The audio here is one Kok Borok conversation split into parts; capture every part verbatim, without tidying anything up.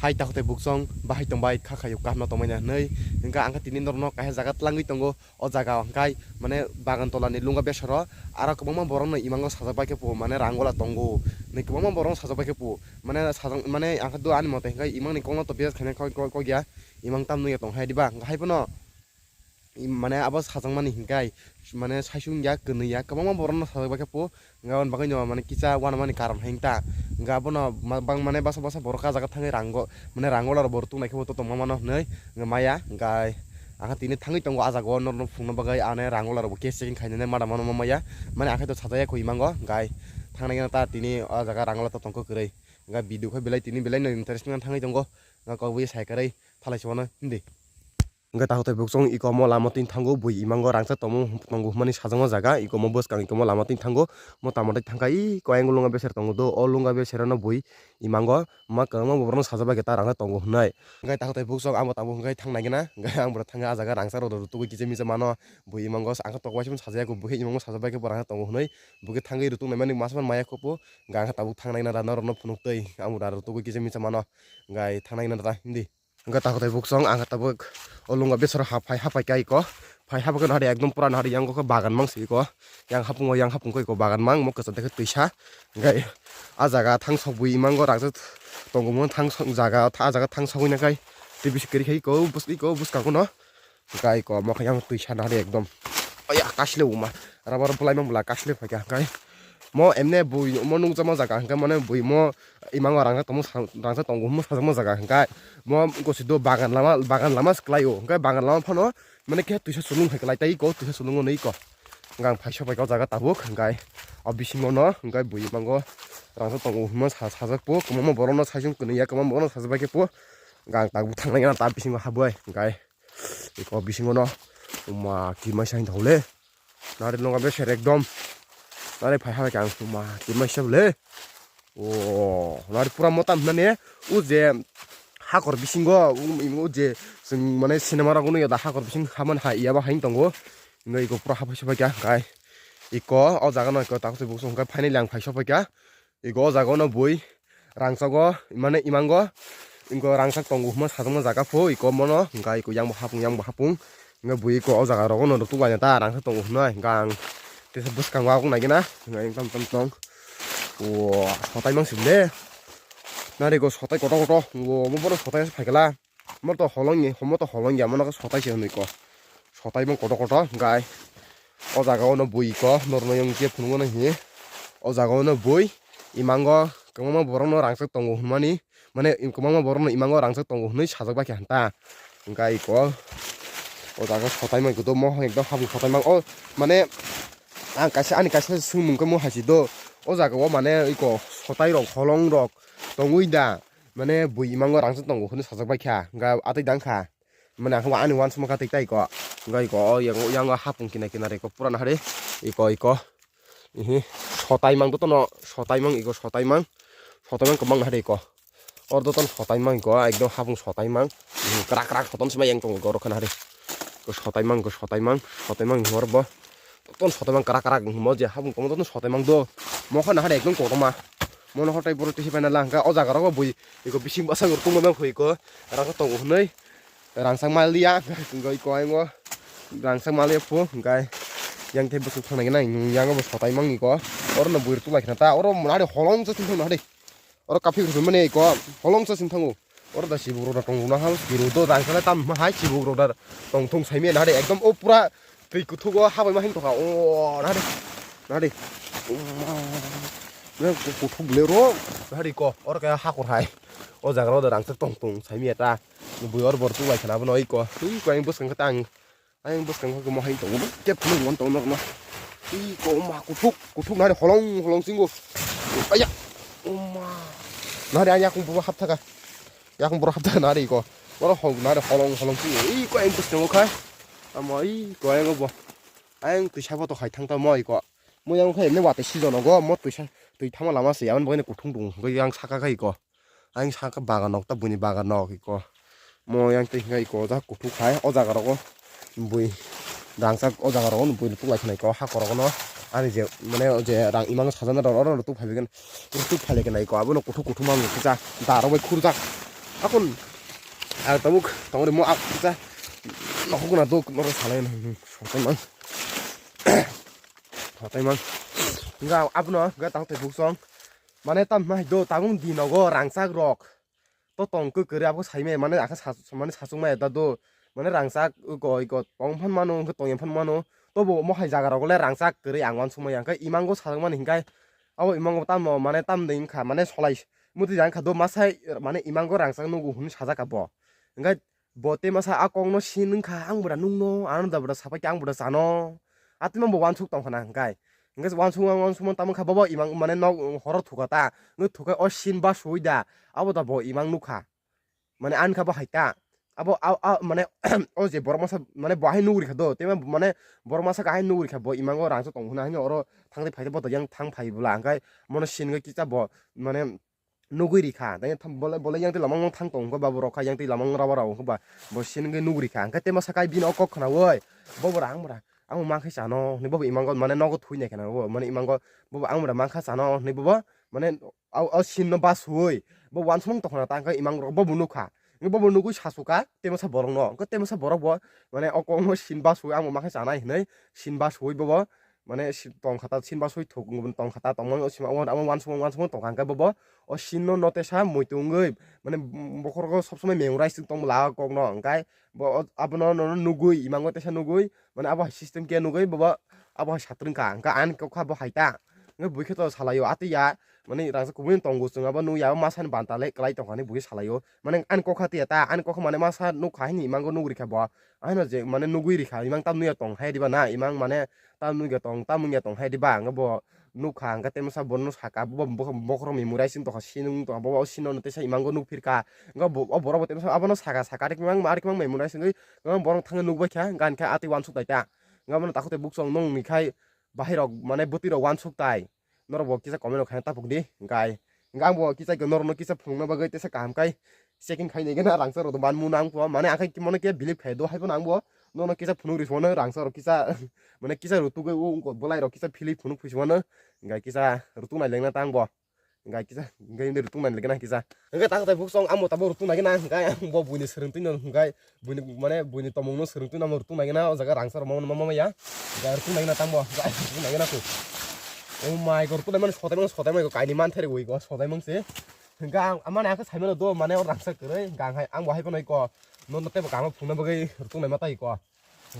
Hai takhuk tei buksong bahai tongbai kha khayo kaham no tongmani hinwi. Hwnkhe ang khe tini norokno kaisa jaga tlangwi tongo. O jaga hwnkhe mane bagan tola ni lunga besaro aro kwbangma borok no imango sajak bai khe po mane rangola tongo. Ni kwbangma borok no sajak bai khe po mane sajak mane ang khe do ani mote hwnkhe imang ni kok no to bes khaina kok kok ya imang tam nugya tong hai diba hwnkhe hai phano mane abo sajakmani hinkai mane saisung ya kwnwi ya kwbangma borokno sajak bai khe po hwnkhe aboni bagwino mane kisa uanamani karon hai ta hwnkhe abono bang mane basa basa borok ah jaga thangwi rango mane rangola rok bo rwtuk nai khe bo tongma mano hinwi hwnkhe maya hwnkhe ang tini thangwi tongo ah jaga o norok phungna bagwi ane rangola rok bo case checking khainani mada mano maya mane ang khe to sajak ya kho imango hwnkhe thangnai gana ta tini ah jaga rangola to tongkho kwrwi hwnkhe video khe belai tini belai no interesting thangwi tongo hwnkhe kok bai sai kwrwi thalai se uano hindi. Hwnkhe takhuk tei buksong iko omo lama twi thango bui imango rangchak tongmo tongo hwnmani sajakma jaga iko omo bwskang iko omo lama twi thango mo tamo tei thangkha iko ayang lunga beser tongo do o lunga besero no bui imango ma kwbangma borok no sajak bai khe ta rangchak tongo hwnwi hwnkhe takhuk tei buksong amo tabuk hwnkhe thang nai gana hwnkhe ang bo thangkha ah jaga rangchak rok rwtugwi kisa misa mano bui imango ang khe tok waisa sajak ya kho bui khe imango sajak bai khe bo rangchak tongo hwnwi bui khe thangwi rwtuk nai mani masa maya kho po hwnkhe ang khe tabuk thang nai gana da norok no phunuk twi ang bo da rwtugwi kisa misa mano hwnkhe thang nai gana da hindi. Hwnkhe takhuk tei buksong ang khe tabuk o lunga besaro ha phai ha phai kha iko phai ha phai khe nahari ekdom pura nahari yang khe bagan mang se iko yang hapung o yang hapung khe iko bagan mang mo kwcham tei khe twisa hwnkhe ah jaga thang sok bui imango rangchak tongo mo thang sok jaga ah jaga thang sogwi nakhai tei bisi kwrwi khai iko bwskango no hwnkhe iko mo khe yang twisa nahari ekdom aya kasile uma rubber bwlai mang bwla kasile phaikha hwnkhe. Mo emne bui mo nukjakma jaga hwnkhe mane bui mo imango rangchak tongmo sa-, rangchak tongo hwnma sajakma jaga hwnkhe mo gosi do bagan lama, bagan lama se kwlaio hwnkhe bagan lama phano mane khe twisa sulung hai kwlai tei iko twisa sulung ono iko hwnkhe ang phaisa paikha o jaga tabuk hwnkhe o bisingo no hwnkhe bui imango rangchak tongo hwnma sa-, sajak po kwbangma borok no saisung kwnwi ya kwbangma borok no sajak bai khe po hwnkhe ang tabuk thangnai gana ta bisingo habwi hwnkhe. Iko bisingo no uma kimaisa hin thole. Nari nonga beser ekdom. Nari phai ha kang uma kimaisa bole. O nari pura motam nani u je hakor bisingo u je sing mane cinema rok nugya da hakor bising haman ha iya ba hain tongo. Ino iko pura hapai sapai kha kai. Iko o jaga no iko takhuk tei buksong hwnkhe phainai le ang phai sapai kha. Iko o jaga o no bui rangchago mane imango iko rangchak tongo hwnma sajakma jaga pho iko mono hwnkha iko yang bo hapung yang bo hapung hwnkhe bui iko o jaga rogo no rwtuk laina ta rangchak tongo hwnwi hwnkha ang tesa bwskango aguk nai gana hwnkha ang tam tam tong o sotai mang sibole nari iko sotai kotor kotor o omo bono sotai phai kala. Mo to holong ni, mo to holong ya, mo no sotai se hwnwi ko. Sotai mo koto koto, gai. O jaga o no bui ko, nor no yong je phunuk no hi. O jaga o no bui, imango, kwbangma borok no rangchak tongo hwnmani. Mane, kwbangma borok no imango rangchak tongo hwnwi sajak bai khe hanta. Gai ko. O jaga sotai mo koto mo ekdom habung sotai mang. O, mane, ang kaisa, ani kaisa swngmung khe mo hai si do. O jaga o mane, iko, sotai rok, holong rok, tongwi da. Mane bui imango rangchak tongo hwnwi sajak bai kha, hwnkhe atwi dang kha. Mane ang ani uansukma kha twi tai ko. Hwnkhe iko o yang, yang hapung kinai kinai iko pura nahari. Iko, iko. Ihi. Sotai mang dotono, sotai mang iko, sotai mang. Sotai mang kwbang nahari iko. Or doton sotai mang iko, ekdom hapung sotai mang. Ihi, krak krak soton sima yang tongo iko, oro kha nahari. Iko sotai mang, iko sotai mang, sotai mang iko oro bo. Ton sotaimang krak krak mo je habung tongmo ton sotaimang do. Mo kha nahar ekdom kotorma. Mo no hotai borok tisi paina lang kha o jaga rogo bui iko bising bwsang rok tongma nang kho iko rang kha tongo hwnwi rangchak mal ya hwnkhe iko ayang o rangchak mal ya phu hwnkhe yang tei bwswk thang nai nai yang bo sotaimang iko oro no bui rok tubaikhna ta oro nahar holong se thung thung nahar. Oro kaphik rwmani iko holong sa sing thango. Oro da chibuk rok da tong rwna ha chibuk do rang khe tam ma hai chibuk rok da tong thung sai manya nahari ekdom o pura twi kuthuk o habai ma him tongkha o nahari nahari. Kuthuk le ro nahari ko oro khe hakor hai o jaga rok da rang khe tong thung sai manya ta bui oro bor tu bai khana bo no iko twi ko ang bwskang khe ta ang. Ayang bwskang khe mo hai tongo kep phunuk mon tongo norokno. Ih ko ma kuthuk kuthuk nari holong holong singo. Aya. Oma. Nari ang yakung pura hapthaka. Yakung pura hapthaka nari ko. Oro hol nari holong holong singo. Ih ko ayang bwskango khai. Amo ih ko ayang bo. Ayang twisa bo to khai thang ta mo ih ko. Mo yang khai ne wate season go mo twisa twi thama lama se yaman bo ne kuthung tung. Bo yang saka khai ko. Ayang saka bagan nok ta buini bagan nok iko. Mo yang twi hwnkhe iko o jaga kuthuk hai o jaga rogo bui rangchak o jaga rogo bui rwtuk lai khna iko hakor rogo no ani je mane o je rang imang sajana rok oro rwtuk phailaikha rwtuk phailaikha iko abono kuthuk kuthuk ma kisa da rok bai khurjak Akon ang tabuk tongri mo ak kisa nokho guna dok noro salai no sotai mang. Sotai mang. Enggak abono enggak tang tei buksong. Mane tam hai do tabung di nogo rangchak rok. To tong kwkwrwi abo saimaya mane akha sa-, mane sachukmaya da do. Mane rangchak iko iko tong phan mano, hwnkhe tong ya phan mano. Tobo omo hai jaga rogo le rangchak kwrwi ang uansukmaya. Hwnkhe imango sajak mani hwnkhe abo imango tamo mane tamde wngkha mane solai muti jang kha do masai mane imango rangchak nugo hwnwi sajak kha bo. Hwnkhe bo tei masa a kokno sin wngkha ang bwra nukno ano da bwra sapai khe ang bwra chano. Atwima bo uansuk tongkha na hwnkhe. Hwnkhe uansuk uansukmano tamo wngkha bobo imang mane nok horo thuka ta. Hwnkhe thuka o sin ba sui da abo da bo imang nukha. Mane ani kha bo hai ta. Abo a, a, mane o je borok masa mane bo hai nugri kha do. Tei mane borok masa kha hai nugri kha bo imango rangchak tong hwnwi haino oro thang tei phai tei bo to yang thang phai bwla hwnkhe mono sin khe kisa bo mane nugwi rikha. Tei tham-, bole, bole yang tei lamang thang tong hwnkhe ba borok kha yang tei lamang raba rao hwnkhe ba bo sin khe nugwi rikha. Hwnkhe tei masa kha bini o kok khnaui bo bwra ang bwra ang mankhe chano hwnwi bo imango mane nogo thui nai khna bo mane imango bo ang bwra mankha chano hwnwi bo mane o, o sin no ba sui bo uansukmung tongkhna ta hwnkhe imang rok bo bo nukha. Hwnkhe bo bo nugwi sasu kha tei masa borok no hwnkhe tei masa borok bo mane o kok no sin ba sui ang bo mankhe chanai hwnwi sin ba sui bo bo mane si-, tong kha ta sin ba sui thuk tong kha ta tongmani o sima o uansukmung uansukmung tong kha hwnkhe bo bo o sin no no tesa muitu wngwi mane bokhorok sob somoi memorize tong la o kok no hwnkhe bo o abono no nugwi imango tesa nugwi mane abo hai system khe nugwi bo bo abo hai satrwng kha hwnkhe ani kok kha bo hai ta. Hwnkhe bui khe to salai o atwi ya mane rangchak kubui tongo chwng abo nukya o masa ni banta le kwlai tongkha hinwi bui salai o mane ani kokha twi ya ta ani kokha mane masa nukha hini imango nugri kha bo ahino je mane nugwi rikha imang tam nukya tong hai diba na imang mane tam nukya tong tam nukya tong hai diba hwnkhe bo nukha hwnkhe tei masa bono saka bo bokhorok memorizing tongkha sinung tongkha bo o sino no tesa imango nukphirkha hwnkhe bo o borok bo tei masa abono saka saka ari kimang ari kimang memorizing wngwi borok thangwi nukbaikha hwnkhe ani khe atwi uansuk tai ta hwnkhe abono takhuk tei buksong nung ni khai bahai rok mane bwtwi rok uansuk tai norok bo kisa comment rok khaina tapuk di hwnkhe hwnkhe ang bo kisa norok no kisa phunukna bagwi tesa kaham khai checking khai nai gana rangchak rok man mano ang bo mane ang khai mono khe believe khai do hai phano ang bo nono kisa phunuk ri songno rangchak rok kisa mane kisa rutugwi o wngkok bwlai rok kisa philwi phunuk phi songno hwnkhe kisa rutuk nai lengna ta ang bo. Hwnkhe kisa, hwnkhe hindi rutung nai lekena kisa. Hwnkhe tang tai buksong amo tabo rutung nai gana, hwnkhe ang bo buini swrwngtwi no, hwnkhe buini, mane buini tomung no swrwngtwi no amo rutung nai gana, o jaga rangchak rok ma, ma, ma, ma ya. Hwnkhe rutung nai gana tang bo, hwnkhe rutung nai gana kho. Oh my God, rutung nai mani sotai mani, sotai mani, kaini man theri ui ko, sotai mani se. Hwnkhe ang, mane ang khe sai mano do, mane o rangchak kwrwi, hwnkhe ang hai, ang bo hai phano iko, no, no tei bo kama phungna bagwi rutung nai ma tai iko.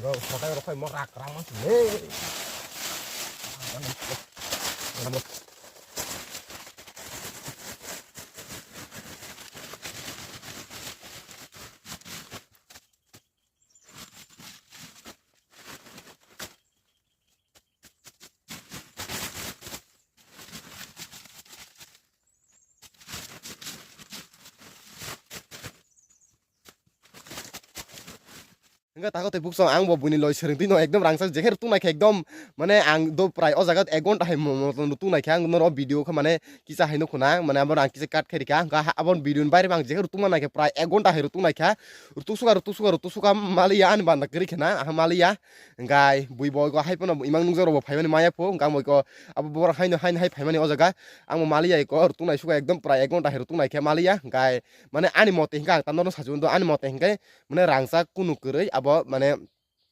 Bro, hotel rok khai mo rak rang mas le. Hwnkhe tako tei buksong ang bo buini loi swrwngtwi no ekdom rangchak jekhe rutung naikhe ekdom mane ang do prai o jaga ek ghonta hai mo-, mo-, rutung naikhe ang norok video khe mane kisa hai nukho na mane abo ang kisa cut khe rikha hwnkhe abo video ni baire bo ang jekhe rutung ma naikhe prai ek ghonta hai rutung naikha rutuk suka rutuk suka rutuk suka maliya ani banda kwrwi khe na aha maliya hwnkhe bui bo hai phano imang nukjak rok bo phaimani maya pho hwnkhe ang bo abo borok haino haino hai phaimani o jaga ang bo maliya iko rutung nai suka ekdom prai ek ghonta hai rutung naikhe maliya hwnkhe mane ani mote hwnkhe ang ta norok sajagwi ani mote hwnkhe mane rangchak kunu kwrwi abo mane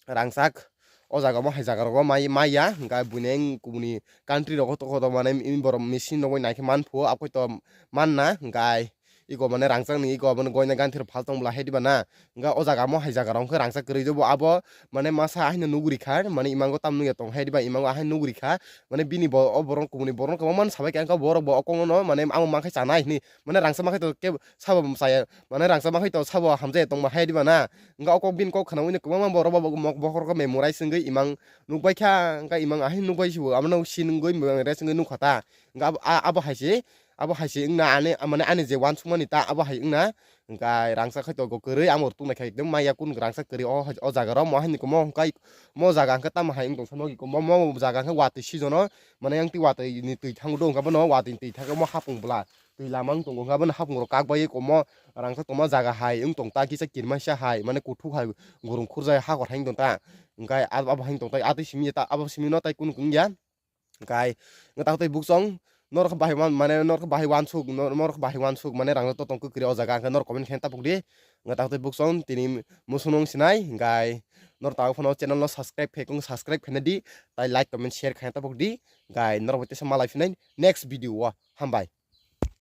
rangchak o jaga omo hai jaga rogo mai maya hwnkhe buini kubuni country rogo toko toko mane borok machine rogwi naikhe manphuo aphoi to manna hwnkhe iko mane rangchak ni iko abono goina ganthi rok phal tong bwla hai diba na hwnkhe o jaga omo hai jaga rok wngkhe rangchak kwrwi jabo abo mane masa haino nugri kha mane imango tam nugya tong hai diba imango ahai nugri kha mane bini bo o borok kubuni borok kwbangma sabai kha wngkha borok bo o kokno mane amo mankhe chanai hinwi mane rangchak mankhe to kebo sabo chaya mane rangchak mankhe to sabo hamjaya tongma hai diba na. Hwnkhe o kok bini kok khnaui no kwbangma borok bo bokhorok memorize wngwi imang nukbaikha hwnkhe imang ahai nukbai se bo abono sin wngwi memorize wngwi nukha ta. Hwnkhe abo, a-, abo hai se, abo hai se wngna ani, mane ani je uansukmani ta abo hai wngna. Hwnkhe rangchak khai tongo kwrwi amo rwtuk naikhe ekdom maya kunu rangchak kwrwi o, o jaga rok mo hai ni kwmo hwnkhe mo jaga hwnkhe tamo hai wng tong samo mo, mo jaga hwnkhe watwi season o mane yang twi watwi ni twi thango do hwnkhe bono watwi ni twi thangkhe mo hapung bwla. Twi lama wng tongo, hwnkhe abono hapung rok kak bai komo rangchak tongma jaga hai wng tong ta, kisa kirmaisa hai, mane kuthuk hai gurung khurjai hakor hai wng tong ta. Hwnkhe abo, abo hai wng tong ta, atwi simi ta, abo simi no tai kunu wng ya. Hwnkhe, hwnkhe takhuk tei buksong, Norok bahai wan, mane norok bahai wansuk, nor-, norok bahai wansuk, mane rang to tong kwkri o jaga, hwnkhe norok comment khe tapuk di. Hwnkhe taktwi buksong tini musunung sinai, hwnkhe norok tabuk phano channel no subscribe khe kung, subscribe khe di, tai like, comment, share khe tapuk di, hwnkhe norok bo tesa malai phinai next video o, hambai.